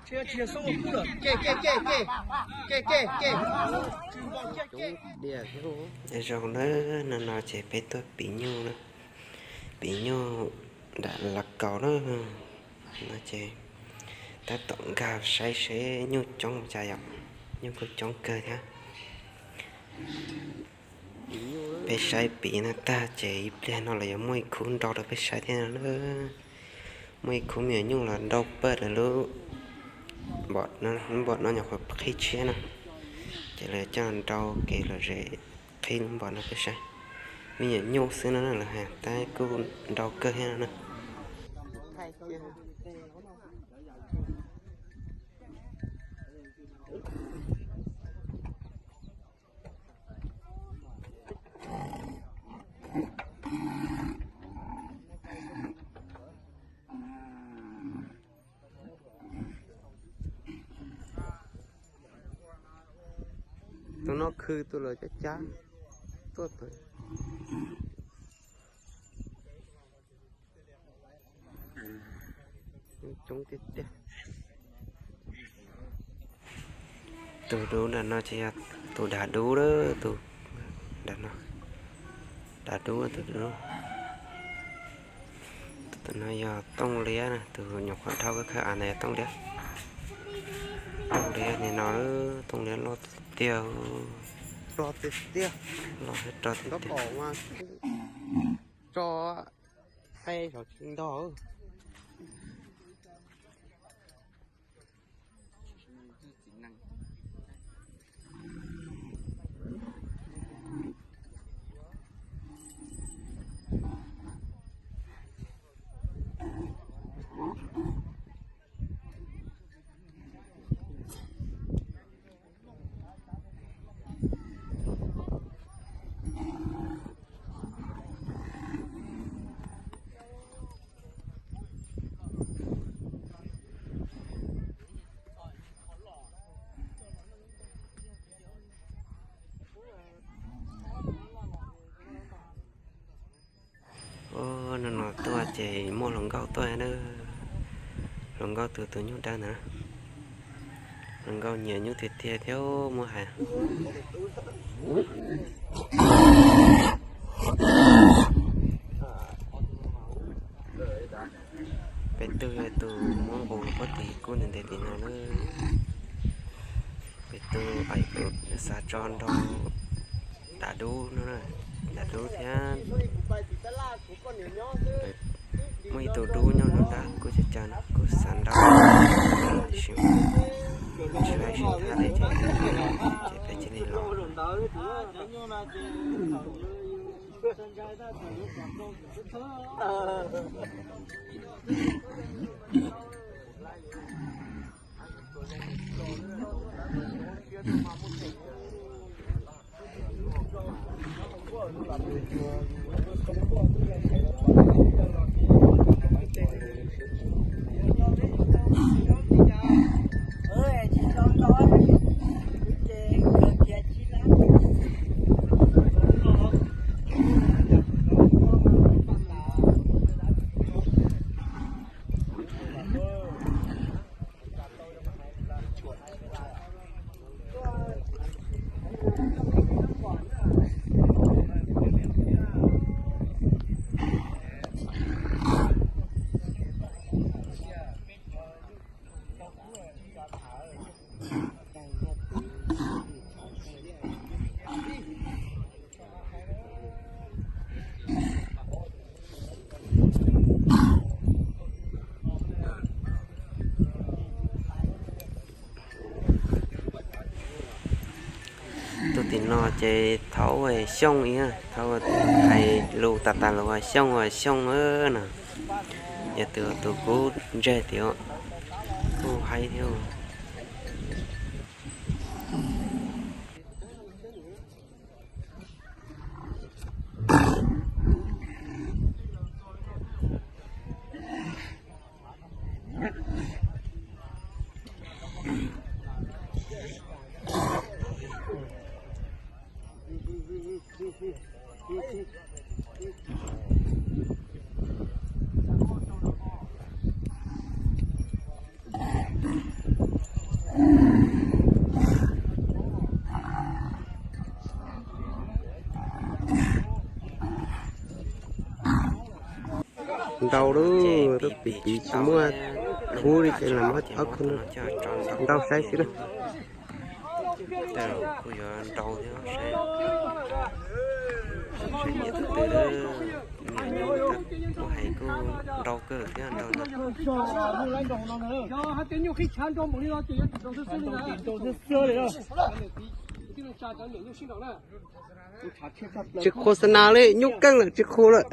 Zoo na, no no ces peb tuaj piv nyuj na, piv nyuj nram Lav Kaus na. No ces tab tom nkag saib seb nyuj coob cas yom, nyuj kuj coob kawg thiab. Peb saib piv no tag ces ib pliag no los yuav muaj ib khub nrau rau peb saib thiab no na. Muaj ib khub me nyuam nyuj los nrau pawg lawv lub npom no, lub npom no nyuam qhuav qhib tshiab no, ces lawv coj nrau kev lom zem qhib lub npom no peb saib. Me nyuam nyuj xwb no na, lawv hais tab kuj nrau kawg thiab no na. Tus no khw tus los cab cab tuaj pem. Coob tiag tiag. Tus dub nram no ces yog tus dav dub lawm, tus nram no, dav dub tus dub. Tus no yog tooj liab na, tus nyuam qhuav dhau kawg kawg av ntawd yog tooj liab. Tooj liab nim no, tooj liab loj tiag tiag. Loj tiag tiag. Loj thiab rog tiag tiag. Tso qe saum tsis ntog. Ub, no no tuaj ces muaj hluas nkauj tuaj na. Hluas nkauj tus tus nyuj dawb ntawd, hluas nkauj nyiam nyuj tiag tiag thiab muab hais. Peb tug yog tus muab nqus pob tis kub ntev ntev tim no na. Peb tug aim tus xav tso nrau dav dub no, dav dub thiab. Muaj ib tug dub nyob nruab nrab kuj cav cav no kuj xav nrau, tiam sis tsis laib sib tham li ces, ces peb cia li los. Tus tim no ces thaum ub Xyooj ib, thaum hais lus tas tas los Xyooj, Xyooj no, yog tus tus kub ntseg tiag, kuj haib thiab. Nrau lawm, twb pim pim tsis muaj khub li ces lam muab ob khub nrau saib xwb na. Kuj yuav nrau thiab saib, saib nyiam tus twg, me nyuam nyuj kuj hais kuj nrau kawg thiab nrau na. Tsis qhuas xab nas li, nyuj keej lawm tsis qhuas lawm.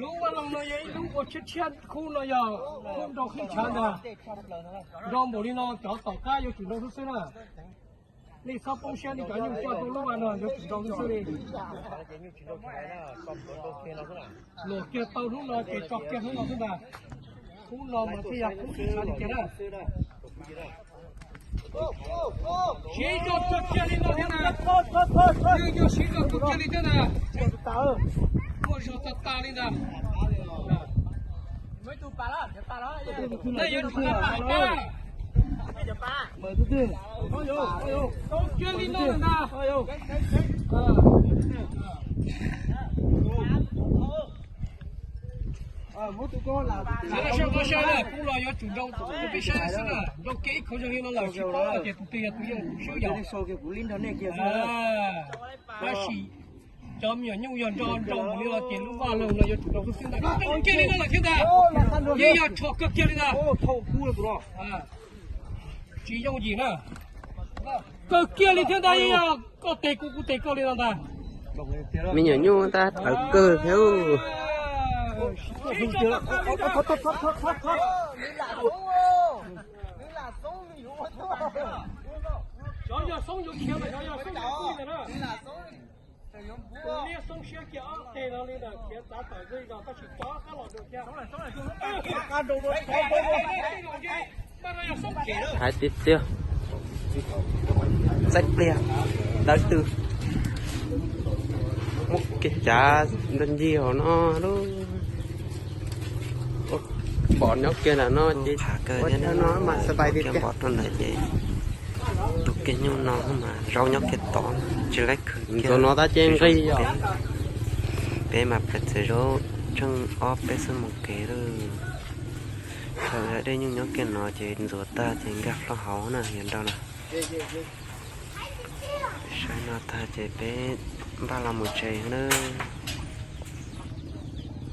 Lub vaj loog no yog ib lub ua tshiab tshiab, khub no yog khub nrau qhib ntshav ntag. Nrau npaum li no cov tom qab yuav tsum nrau xwb xwb na. Nej txhob poob siab li cov nyuj coj rau lub vaj no yuav tsum nrau xwb xwb li. Luam kiag tau hnub no ces tso kiag hnub no xwb ntag. Khub no mas thiaj yog khub qhib ntshav li cas na. Siv zog tso kiag li no thiab na. Yeej yog siv zog tso kiag li thiab na. Muaj zog tag tag li ntag. Tau kiag li no ntag. Kuv los yuav tsum nrau tus peb saib xwb na, nrau kiag ib khov zog li no lawm tsis paub tias tus twg yog tus yog tus swb yog. Tab sis cov me nyuam nyuj yog nrau nrau npaum li no ces lub vaj loog no yuav tsum nrau xwb xwb ntag. Tau kiag li no lawm thiab ntag. Yeej yog tsho kawg kiag li ntag. Tsis yooj yim na. Kawg kiag li thiab ntag, yeej yog koj tes kuv, kuv tes koj li no ntag. Me nyuam nyuj tab tawv kawg thiab. Cov yog xoob yuav khiav mas cov yog xoob yuav kuj ntag na. Liab xoob siab kiag ob teg no li ntawm khiav txav tawm zej zos tab sis cov qab los dua kiag. Hais tiag tiag, txaij pliag dawb tw, muab kiag cav nrog ncig hauv no lub. Pom nyob kiag ntawm no ces ua no mas xab pais tiag tiag. Tus kiag nyuj no mas zaub nyob kiag tod, tsis laib khwv ntxuav no tab ces nqig yom. Peb mas pais txiav zaub tsheej ob peb xuab moos kev lawm. Thaum dej nyuj nyob kiag no ces ntxuav tag ces nkag plho hauv na, yog nrau na. Saib no tag ces peb npaj los mus tsev na.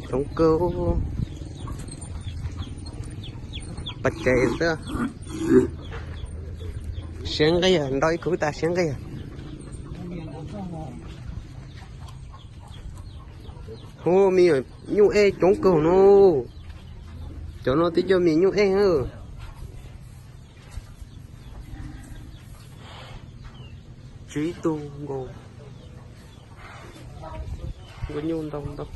Coob kawg. Pas tsev xwb. Siab nqig, nrau ib khub tas siab nqig. Hu, me nyuam nyuj ej coob kawg no. Cov no twb coj me nyuam nyuj ej. Tsib tug nkaus, nkaus nyuj ntau ntau.